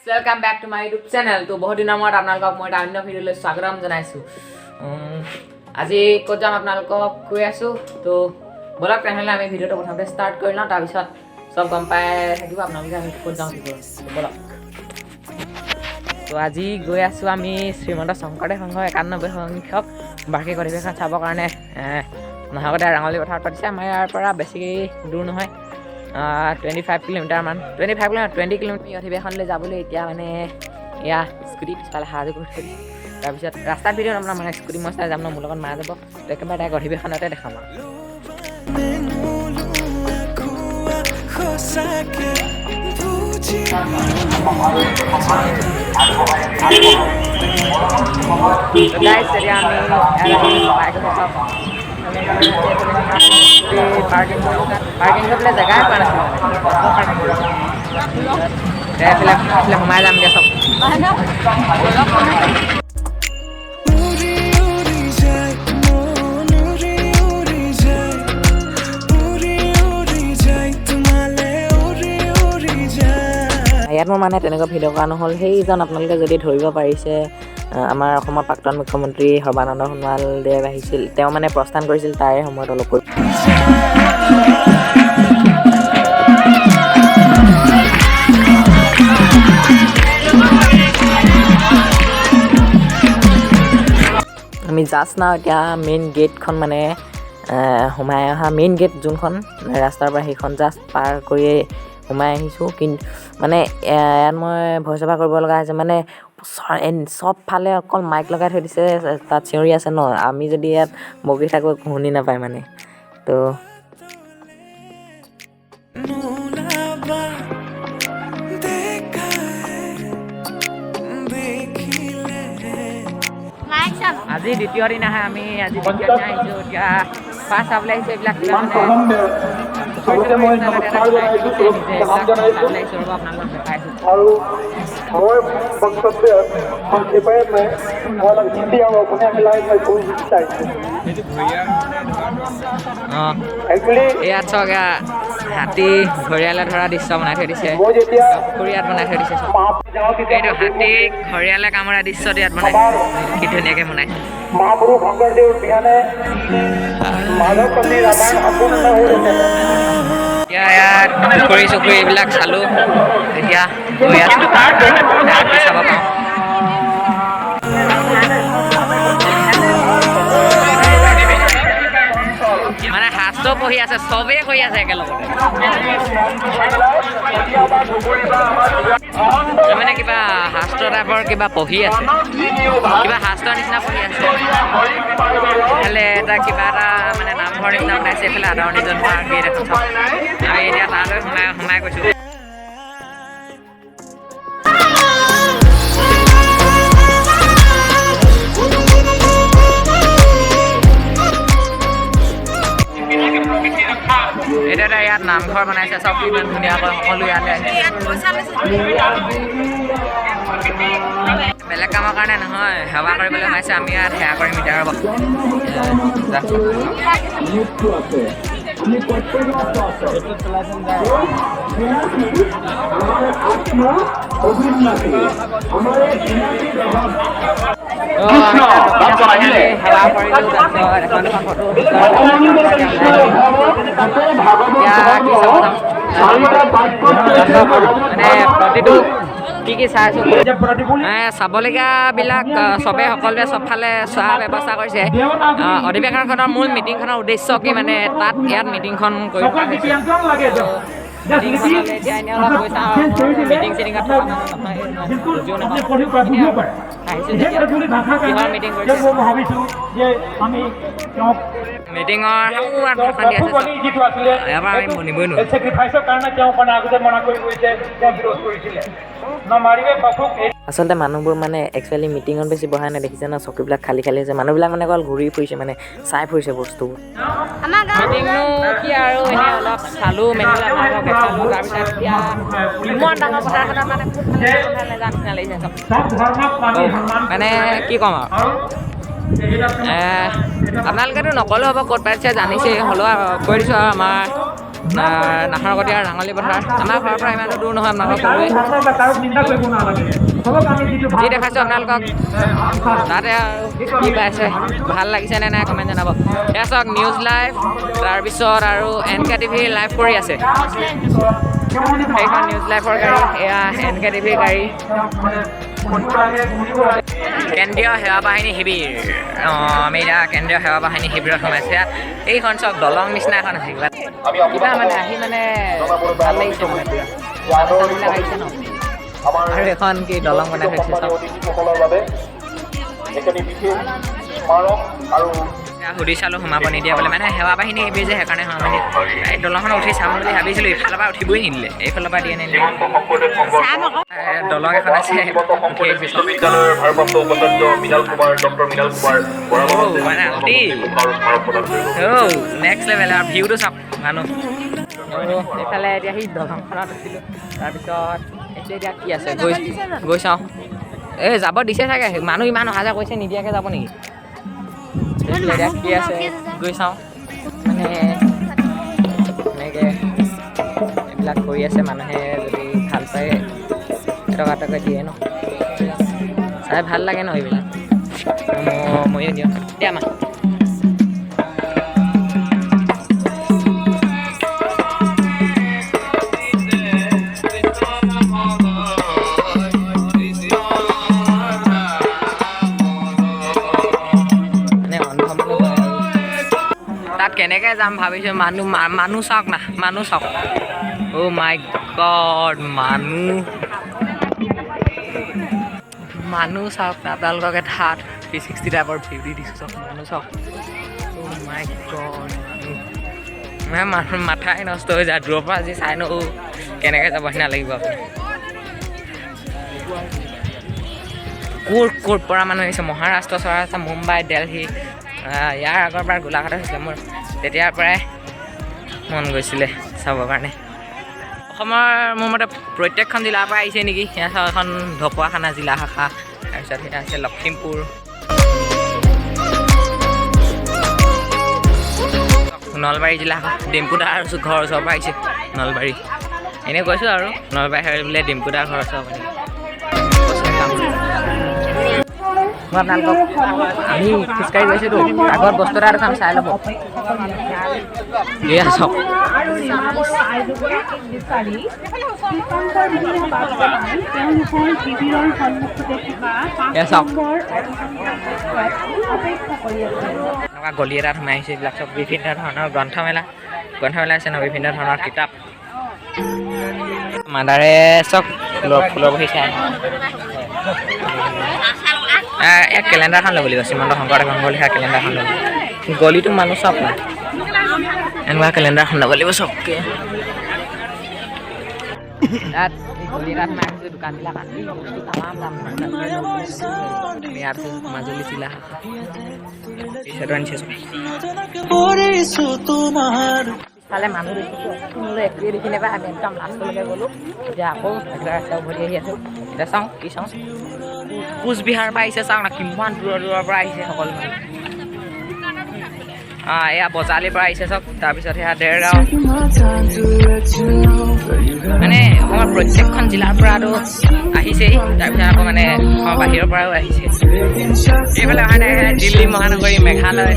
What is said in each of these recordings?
Welcome back to my YouTube channel. তো বহুত দিনৰ মূৰত আপোনালোকক মই এটা অন্য ভিডিঅ'লৈ স্বাগতম জনাইছোঁ। আজি ক'ত যাম আপোনালোকক কৈ আছোঁ। তো ব'লক তেনেহ'লে, আমি ভিডিঅ'টো প্ৰথমতে ষ্টাৰ্ট কৰি লওঁ, তাৰপিছত চব গম পাই থাকিব আপোনালোকে আমি ক'ত যাওঁ, কি কৰোঁ। তো ব'লক। তো আজি গৈ আছোঁ আমি শ্ৰীমন্ত শংকৰদেৱ সংঘৰ 91 সংখ্যক বাৰ্ষিক অধিৱেশন চাবৰ কাৰণে। নাহৰকটীয়া ৰাঙলী পথাৰত পাতিছে। আমাৰ ইয়াৰ পৰা বেছি দূৰ নহয়, 25 কিলোমিটাৰমান, 25 কিলোমিটাৰ, 20 কিলোমিটাৰ। অধিৱেশনলৈ যাবলৈ এতিয়া মানে এয়া স্কুটি পিছফালে সাজু কৰি থৈ দিছোঁ। তাৰপিছত ৰাস্তাত ভিডিঅ' নবনাম, মানে স্কুটি মই চাই যাম ন, মোৰ লগত মা যাব। তো একেবাৰে ডাইৰেক্ট অধিৱেশনতে দেখাম আৰু। সঁচাকে বুজি গাইজ, এতিয়া আমি পাই গৈছোঁ চব। পাৰ্কিং পাৰ্কিং কৰিবলৈ জেগাই পোৱা নাছিলোঁ মানে, পাৰ্কিং কৰিছোঁ। এতিয়া এইফালে এইফালে সোমাই যাম এতিয়া চব। উৰি উৰি যায় মন, উৰি উৰি যায়, উৰি উৰি যায় তোমালে, উৰি উৰি যায়। ইয়াত মোৰ মানে তেনেকুৱা ভিডিঅ' কৰা নহ'ল। সেইজন আপোনালোকে যদি ধৰিব পাৰিছে, আমাৰ অসমৰ প্ৰাক্তন মুখ্যমন্ত্ৰী সৰ্বানন্দ সোণোৱাল দেৱ আহিছিল। তেওঁ মানে প্ৰস্থান কৰিছিল, তাৰে সময়ত অলপ কৰি আমি জাষ্ট নাও এতিয়া মেইন গেটখন মানে সোমাই অহা মেইন গেট যোনখন ৰাস্তাৰ পৰা, সেইখন জাষ্ট পাৰ কৰিয়ে সোমাই আহিছোঁ। কিন্তু মানে ইয়াত মই ভইচ অভাৰ কৰিব লগা হৈছে, মানে চবফালে অকল মাইক লগাই থৈ দিছে, তাত চিঞৰি আছে ন। আমি যদি ইয়াত বকি থাকোঁ, একো শুনি নাপায় মানে। তো নোলাবা দেখাই দেখিলে। আজি দ্বিতীয় দিনাহে, আমি আজি দ্বিতীয় দিনা আহিছোঁ। এতিয়া ফাৰ্ষ্ট চাবলৈ আহিছোঁ এইবিলাক কিবা মানে চবকে মই নমস্কাৰ জনাইছোঁ, চবক প্ৰণাম জনাইছোঁ। চাবলৈ আহিছোঁ, ৰ'ব, আপোনালোকক দেখাই আছোঁ। আৰু মই বক্তব্য সংক্ষেপে মই অলপ হিন্দী আৰু অসমীয়া মিলাই মই ক'ব বিচাৰিছোঁ। একচুৱেলি ইয়াত চাওক, এয়া হাতী ঘৰিয়ালে ধৰা দৃশ্য বনাই থৈ দিছে। মই যেতিয়া পুখুৰী ইয়াত বনাই থৈ দিছে চব। মহাপুৰ যাওঁ, তেতিয়া এইটো হাতীক ঘৰিয়ালে কামোৰা দৃশ্যটো ইয়াত বনাইছে, কি ধুনীয়াকে বনাইছে। মহাপুৰুষ শংকৰদেৱৰ বিহানে মাধৱ পন্থী ৰামায়ণ সম্পূৰ্ণ নহ'লহেঁতেন। এতিয়া ইয়াত পুখুৰী চুখুৰী এইবিলাক চালোঁ, এতিয়া গৈ আছোঁ হাতী চাব পাওঁ। মানে শাস্ত্ৰ পঢ়ি আছে, চবেই কৰি আছে একেলগতে। এই মানে কিবা শাস্ত্ৰ টাইপৰ কিবা পঢ়ি আছে, কিবা শাস্ত্ৰৰ নিচিনা পঢ়ি আছে। এইফালে এটা কিবা এটা মানে নামঘৰ নিচিনা বনাইছে। এইফালে আদৰণি জনোৱা গেট এখন চাওক। আমি এতিয়া তালৈ সোমাই সোমাই গৈছোঁ। এতিয়া এটা ইয়াত নামঘৰ বনাইছে চব, ইমান ধুনীয়াকৈ। সকলো ইয়ালৈ আহিছে, বেলেগ কামৰ কাৰণে নহয়, সেৱা কৰিবলৈ সোমাইছে। আমি ইয়াত সেৱা কৰিম এতিয়া, ৰ'ব। যা। তো আমি সেৱা কৰিলোঁ, তাৰপিছত এখন এখন ফটো। এতিয়া কি চাব যাম মানে প্ৰতিটো কি কি চাইছোঁ, চাবলগীয়াবিলাক চবেই সকলোৱে চবফালে চোৱাৰ ব্যৱস্থা কৰিছে। অধিৱেশনখনৰ মূল মিটিংখনৰ উদ্দেশ্য কি, মানে তাত ইয়াত মিটিংখন কৰি থকা হৈছে। মিটিংখনলৈ এতিয়া এনেই অলপ গৈ চাওঁ। মিটিং চিটিঙত থকা মানুহ নহয়, বুজিও নাপাওঁ। এনেই আৰু আহিছোঁ যেতিয়া কিহৰ মিটিং কৰিছে। ভাবিছোঁ যে আমি তেওঁক মিটিঙৰ ভাষণ দি আছে চব। যিটো আছিলে ইয়াৰ পৰা আমি বনিবই নোৱাৰোঁ। চেক্ৰিফাইচৰ কাৰণে তেওঁ মানে আগতে মনা কৰি গৈছে, তেওঁ বিৰোধ কৰিছিলে নমাৰিবে পশুক। আচলতে মানুহবোৰ মানে একচুৱেলি মিটিঙত বেছি বহাই নাই, দেখিছে ন, চকীবিলাক খালী খালী আছে। মানুহবিলাক মানে অকল ঘূৰি ফুৰিছে, মানে চাই ফুৰিছে বস্তুবোৰ। মিটিংনো কি আৰু, এনেই অলপ চালোঁ মেলিলোঁ, আপোনালোকক দেখালোঁ। তাৰপিছত এতিয়া ইমান ডাঙৰ পথাৰখনত মানে কোনফালে কোনফালে নাযাওঁ নিচিনা লাগিছে চব। চব ধৰ্মক আমি সন্মান মানে কি ক'ম আৰু, আপোনালোকেতো নক'লেও হ'ব, ক'ত পাইছে জানিছেই, হ'লেও আৰু কৈ দিছোঁ আৰু আমাৰ নাহৰকটীয়াৰ ৰাঙলী পথাৰ। আমাৰ ঘৰৰ পৰা ইমানো দূৰ নহয়, আপোনালোকক ক'লোৱেই। যি দেখাইছোঁ আপোনালোকক তাতে আৰু কি পাইছে, ভাল লাগিছে নে নাই কমেণ্ট জনাব। এয়া চাওক নিউজ লাইভ, তাৰপিছত আৰু এন কে টিভি লাইভ কৰি আছে। সেইখন নিউজ লাইভৰ গাড়ী, এয়া এন কে টিভিৰ গাড়ী। কেন্দ্ৰীয় সেৱা বাহিনী শিবিৰ। অঁ, আমি এতিয়া কেন্দ্ৰীয় সেৱা বাহিনী শিবিৰত সোমাইছোঁ। ইয়াত এইখন চাওক, দলং নিচিনা এখন আছে। কিবা কিবা মানে আহি মানে ভাল লাগিছে, মানে পুৰা মানুহবিলাক আহিছে ন। আৰু এখন কি দলং বনাই থৈছে চাওক। অতিথিসকলৰ বাবে এখনি বিশেষ স্মাৰক আৰু এয়া সুধি চালোঁ, সোমাব নিদিয়ে বোলে। মানে সেৱা বাহিনী শিবিৰ যে, সেইকাৰণে সোমাব নিদিয়ে। এই দলংখনত উঠি চাম বুলি ভাবিছিলোঁ, ইফালৰ পৰা উঠিবই নিদিলে। এইফালৰ পৰা দিয়ে নিদিয়ে। শ্ৰীমন্ত শংকৰদেৱ সংঘৰ দলং এখন আছে, শ্ৰীমন্ত উঠি শংকৰদেৱ আহিছোঁ চাওক। বিশ্ববিদ্যালয়ৰ ভাৰপ্ৰাপ্ত উপাচাৰ্য মৃণাল কুমাৰ, ডক্টৰ মৃণাল কুমাৰ বৰা। অ' মানে অতি আৰু স্মাৰক প্ৰদান কৰিব। অ' নেক্সট লেভেল। আৰু ভিউটো চাওক মানুহ। আৰু এইফালে এতিয়া সেই দলংখনত উঠিলোঁ, তাৰপিছত এতিয়া এতিয়া কি আছে গৈ গৈ চাওঁ। এই যাব দিছে চাগে, মানুহ ইমান অহা যোৱা কৰিছে, নিদিয়াকৈ যাব নেকি? এইফালে এতিয়া কি আছে গৈ চাওঁ। মানে এনেকৈ এইবিলাক কৰি আছে মানুহে, যদি ভাল পায় 1 টকা 1 টকা দিয়ে ন। চাই ভাল লাগে ন এইবিলাক। ময়ো দিওঁ দিয়া মা। মানে অন্ধ মানুহ হয় আৰু তাত কেনেকৈ যাম ভাবিছোঁ। মানুহ মানুহ চাওক না, মানুহ চাওক। অ' মাই গড, মানুহ মানুহ চাওক না। আপোনালোকক এটা 360 টাইপৰ ভিউ দি দিছোঁ। চাওক, মানুহ চাওক। অ' মাই গড, মানুহ মানে মানুহ মাথাই নষ্ট হৈ যায়। দূৰৰ পৰা আজি চাই ন, কেনেকৈ যাব নিচিনা লাগিব আপুনি। ক'ৰ ক'ৰ পৰা মানুহ আহিছে, মহাৰাষ্ট্ৰ চহাৰাষ্ট্ৰ, মুম্বাই, দেলহি। ইয়াৰ আগৰ বাৰ গোলাঘাটত হৈছিলে, মোৰ তেতিয়াৰ পৰাই মন গৈছিলে চাবৰ কাৰণে। অসমৰ মোৰ মতে প্ৰত্যেকখন জিলাৰ পৰা আহিছে নেকি। সেয়া চাওক, এখন ঢকুৱাখানা জিলা শাখা। তাৰপিছত সেয়া আছে লখিমপুৰ, নলবাৰী জিলা শাখা। ডিম্পুদাৰ ঘৰৰ ওচৰৰ পৰা আহিছে নলবাৰী। এনেই কৈছোঁ আৰু, নলবাৰী হয় বোলে ডিম্পুদাৰ ঘৰৰ ওচৰৰ পৰা। মই আপোনালোকক, আমি খোজকাঢ়ি গৈছোঁতো, আগত বস্তু এটা দেখাম, চাই ল'ব। এয়া চাওক। আৰু ৰীমা বৰা আইদুগৰাকীক বিচাৰি শ্ৰীকান্ত মিঞা বাবজনাই তেওঁলোকৰ শিবিৰৰ সন্মুখতে থকা 5 এয়া চাওক। নম্বৰ অভিযন্তা কক্ষত অপেক্ষা কৰি আছে। এনেকুৱা গলি এটাত সোমাই আহিছে। এইবিলাক চব বিভিন্ন ধৰণৰ গ্ৰন্থমেলা, গ্ৰন্থমেলা আছে ন, বিভিন্ন ধৰণৰ কিতাপ। মাদাৰে চব ফুলৰ ফুলৰ বহি চাই। এক কেলেণ্ডাৰখন ল'ব লাগিব, শ্ৰীমন্ত শংকৰদেৱ সংঘ লিখা কেলেণ্ডাৰখন ল'ব লাগিব। গলিটো মানুহ চব নাই। এনেকুৱা কেলেণ্ডাৰখন ল'ব লাগিব চবকে। তাত এই গলি এটাত সোমাই আহিছোঁ, দোকানবিলাক আছে, বস্তু তামাম দাম। আমি ইয়াত আছোঁ মাজুলী জিলা শাখা। পিছতো আনিছে চব। পৰিছো তোমাৰ পিছফালে মানুহ দেখিছোঁ, কোনো একোৱে দেখি নাপায়। আমি একদম লাষ্টলৈকে গ'লোঁ, এতিয়া আকৌ একটা ৰাস্তা উভতি আহি আছোঁ। এতিয়া চাওঁ কি চাওঁ। কোচবিহাৰৰ পৰা আহিছে, চাওঁ না কিমান দূৰৰ দূৰৰ পৰা আহিছে সকলো মানুহ। এয়া বজালিৰ পৰা আহিছে চব। তাৰপিছত সেয়া দেৰগাঁও। মানে অসমৰ প্ৰত্যেকখন জিলাৰ পৰাতো আহিছেই, তাৰপিছত আকৌ মানে অসমৰ বাহিৰৰ পৰাও আহিছে। এইফালে অহা নাই দিল্লী মহানগৰী, মেঘালয়।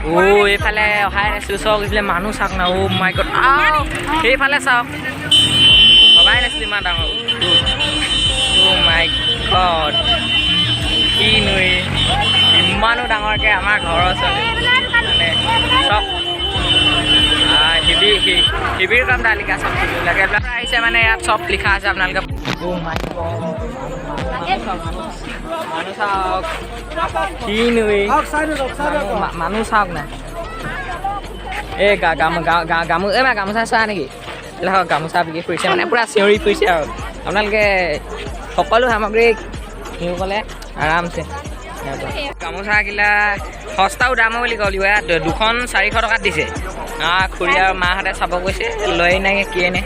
অ', এইফালে অহাই নাছিলোঁ। চাওক এইফালে মানুহ চাওক না। অ' মাই গড, আও সেইফালে চাওক, ভবাই নাছিলোঁ ইমান ডাঙৰ। অ' মাই গড, কিনো এই ইমানো ডাঙৰকৈ আমাৰ ঘৰৰ ওচৰতে। মানে চব শিবিৰ শিবিৰ কাম তালিকা চব শিবিৰবিলাকে এইবিলাক আহিছে। মানে ইয়াত চব লিখা আছে আপোনালোকে। অ' মাই গড, মানুহ চাওক, কিনো এই মানুহ চাওক না। এই এই মা গামোচা চোৱা নেকি? এইবিলাক গামোচা বিক্ৰী কৰিছে, মানে পূৰা চিঞৰি ফুৰিছে। আৰু আপোনালোকে সকলো সামগ্ৰী কিনিব ক'লে আৰামছে। গামোচাগিলা সস্তাও দামো বুলি ক'ব লাগিব। ইয়াত দুখন 400 টকাত দিছে। খুৰী আৰু মাহঁতে চাব গৈছে, লৈ নাই কিয়ে নে।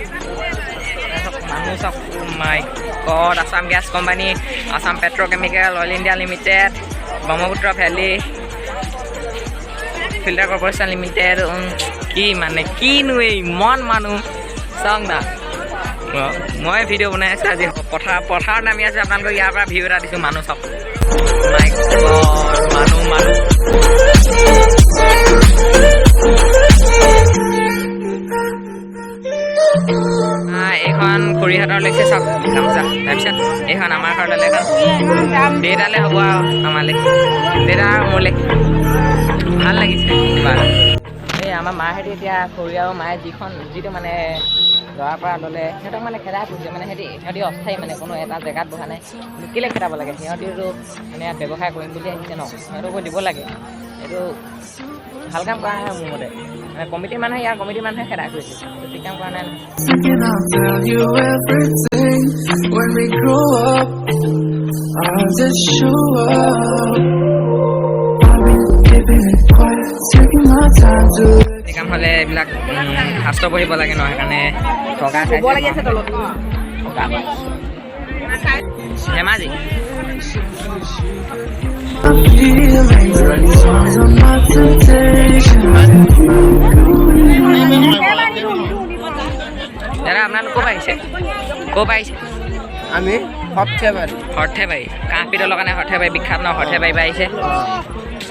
মানুহ চাওক। মাই god, Assam gas company, Assam petrochemical oil India limited, Brahmaputra valley filter corporation limited. কি মানে কিনো এই ইমান মানুহ চাওক না। মই ভিডিঅ' বনাই আছোঁ আজি, পথাৰত নামি আছোঁ। আপোনালোকক ইয়াৰ পৰা ভিউ এটা দিছোঁ। মানুহ চাওক, মাই গড, মানুহ মানুহ। এইখন খুৰীহঁতৰ লৈছে, চাওক গামোচা। তাৰপিছত এইখন আমাৰ ঘৰত ল'লে। এখন দেউতালৈ হ'ব আৰু আমালৈ, দেউতা আৰু মোলৈ। ভাল লাগিছে কিবা এটা। এই আমাৰ মাহঁতে এতিয়া খুৰী আৰু মায়ে যিটো মানে ল'ৰাৰ পৰা ল'লে, সিহঁতক মানে খেদাই ফুৰিছে। মানে সিহঁতি অস্থায়ী, মানে কোনো এটা জেগাত বহা নাই। কেলৈ খেদাব লাগে? সিহঁতিতো মানে ইয়াত ব্যৱসায় কৰিম বুলি আহিছে ন, সিহঁতকো দিব লাগে। এইটো ভাল কাম কৰা নাই মোৰ মতে। মানে কমিটিৰ মানুহে, ইয়াৰ কমিটিৰ মানুহে খেদাই ফুৰিছে, ঠিক কাম কৰা নাই নহয়। Thinking I'll tell you everything when we grow up. I'll just show up. I've been keeping it quiet, taking my time to এই কাম হ'লে এইবিলাক শাস্ত্ৰ পঢ়িব লাগে ন, সেইকাৰণে টকা চাইছে। টকা Dhemaji. My feelings, writing songs on my temptation. দাদা, আপোনালোক ক'ৰ পৰা আহিছে? ক'ৰ পৰা আহিছে? আমি সৰ্থেবাৰী। সৰ্থেবাৰী, কাঁহ পিতলৰ কাৰণে সৰ্থেবাৰী বিখ্যাত ন? সৰ্থেবাৰী পৰা আহিছে।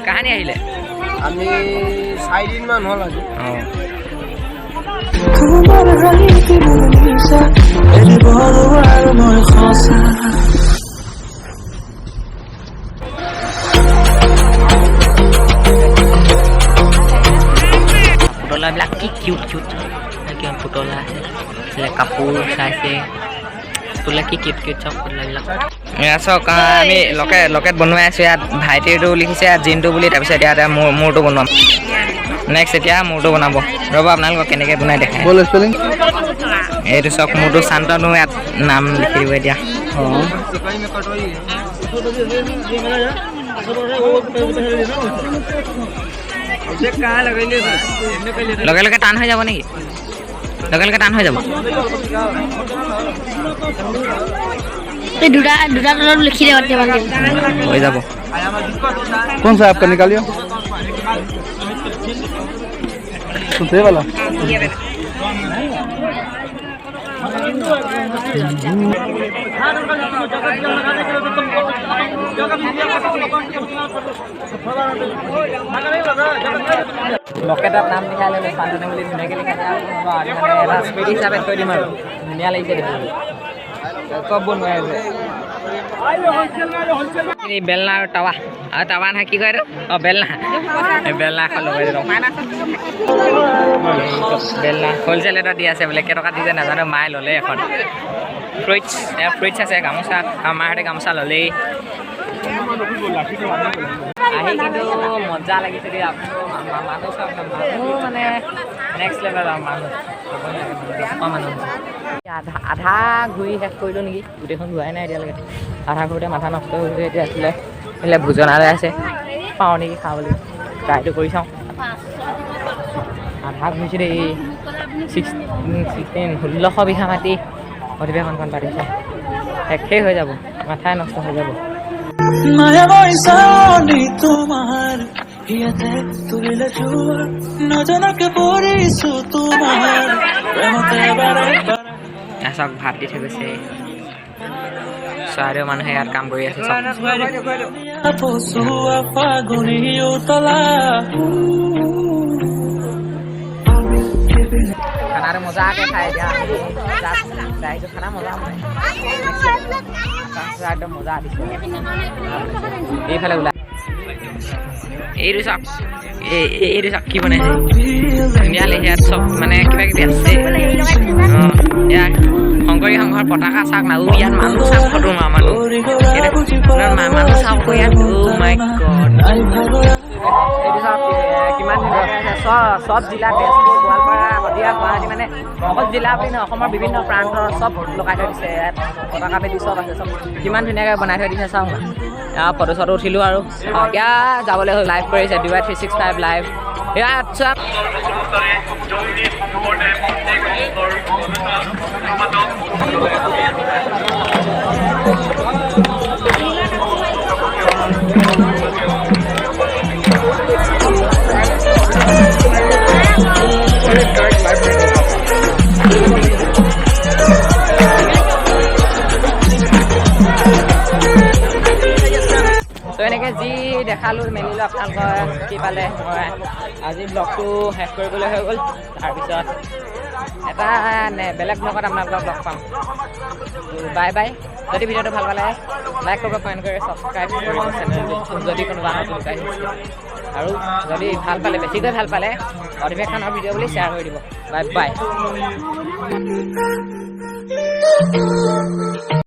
কাহানি আহিলে? আমি 4 দিনমান হ'ল আজি। অঁ। তোমাৰ হাঁহিটি মোৰ মিছা, এৰিব নোৱাৰো মই সঁচা। পুতলাবিলাক কি কিউট কিউট! কিমান পুতলা আছে। এইফালে কাপোৰ চাইছে, পুতলা কি কিউট কিউট, চব পুতলাবিলাক। এয়া চাওক, আমি লকেট বনোৱাই আছোঁ। ইয়াত ভাইটিৰটো লিখিছে, ইয়াত জিনটো বুলি। তাৰপিছত ইয়াত মোৰটো বনোৱাম নেক্সট। এতিয়া মোৰটো বনাব, ৰ'ব, আপোনালোকক কেনেকৈ বনাই দেখায়। বল স্পেলিং। এইটো চাওক, মোৰটো শান্তনু, ইয়াত নাম লিখি দিব এতিয়া। অঁ। লগে লগে টান হৈ যাব নেকি? লগে লগে টান হৈ যাব। এই দুটা দুটা তলত লিখি দে তেতিয়া ভালকে। হৈ যাব। कौन सा आपका निकालियो? कौन से वाला? লকেটত নাম লিখাই ল'লে, শান্তনু বুলি ধুনীয়াকৈ লিখাই দিয়া আৰু মানে এটা স্মৃতি হিচাপে থৈ দিম। আৰু ধুনীয়া লাগিছে দেখিবলৈ। চব বনোৱাই আছে। এই বেলনা আৰু টাৱা আৰু টাৱা নহয়, কি কয় এইটো? অঁ, বেলনা। এই বেলনা এখন লগাই দিলোঁ। বেলনা হ'লচেল ৰেটত দি আছে বোলে, কেইটকা দিছে নাজানো। মায়ে ল'লে এখন। ফ্ৰুইটছ, এয়া ফ্ৰুইটছ আছে, গামোচা। আৰু মাহঁতে গামোচা ল'লেই আহি। কিন্তু মজা লাগিছে দেই। আপোনালোকৰ মানুহ চাওক না, মানুহ মানে নেক্সট লেভেল আৰু মানুহ ক'বই নালাগে, মানুহ মানুহ। আধা আধা ঘূৰি শেষ কৰিলোঁ নেকি, গোটেইখন ঘূৰাই নাই এতিয়ালৈকে। আধা ঘূৰোতে মাথা নষ্ট হৈ গৈছে। এতিয়া আছিলে এইফালে ভোজনালয় আছে, পাওঁ নেকি খাবলৈ, ট্ৰাইটো কৰি চাওঁ। আধা ঘূৰিছোঁ দেই। 16, 1600 বিঘা মাটি অধিৱেশনখন পাতিছে। শেষেই হৈ যাব, মাথাই নষ্ট হৈ যাব। মায়াময় চাৱনি তোমাৰ হিয়াতে তুলিলে জোৱাৰ, নজনাকে পৰিছো তোমাৰ প্ৰেমতে বাৰে বাৰে। এয়া চাওক, ভাত দি থৈ গৈছে। চৰাইদেউ মানুহে ইয়াত কাম কৰি আছে চব। পচোৱা ফাগুনি উতলা। খানাটো মজাকে খাই এতিয়া তাত আহিছোঁ। খানা মজা, মানে একদম মজা দিছে। এইফালে ওলাই এইটো চাওক, এইটো চাওক কি বনাইছে, ধুনীয়া লাগিছে। ইয়াত চব মানে কিবা কিবি আছে। অঁ, ইয়াত শংকৰী সংঘৰ পতাকা চাওক না। ইয়াত মানুহ চাওক, ফটো মৰা মানুহ, মানুহ চাওক আকৌ ইয়াত। অ' মাই গড, এইটো চাওক কিমান ধুনীয়াকৈ আছে। চব জিলা, তেজপুৰ, গোৱালপাৰা, শদিয়া, গুৱাহাটী, মানে অকল জিলা বুলি নহয়, অসমৰ বিভিন্ন প্ৰান্তৰ চব লগাই থৈ দিছে ইয়াত। পতাকা পেটি চব আছে, চব কিমান ধুনীয়াকৈ বনাই থৈ দিছে, চাওক না। ফটো চটো উঠিলোঁ আৰু এতিয়া যাবলৈ হ'ল। লাইভ কৰিছে DY 365 live. ইয়াত চোৱা। যি দেখালোঁ মেলিলোঁ, আপোনালোকৰ কি পালে, মই আজি ব্লগটো শেষ কৰিবলৈ হৈ গ'ল। তাৰপিছত এটা বেলেগ ব্লগত আপোনালোকক লগ পাম। Bye bye. যদি ভিডিঅ'টো ভাল পালে লাইক কৰিব, কমেণ্ট কৰিব, ছাবস্ক্ৰাইব কৰিব চেনেলটো, যদি কোনোবা নতুনকৈ আহিছে। আৰু যদি ভাল পালে, বেছিকৈ ভাল পালে, অধিৱেশনৰ ভিডিঅ' বুলি শ্বেয়াৰ কৰি দিব। Bye bye.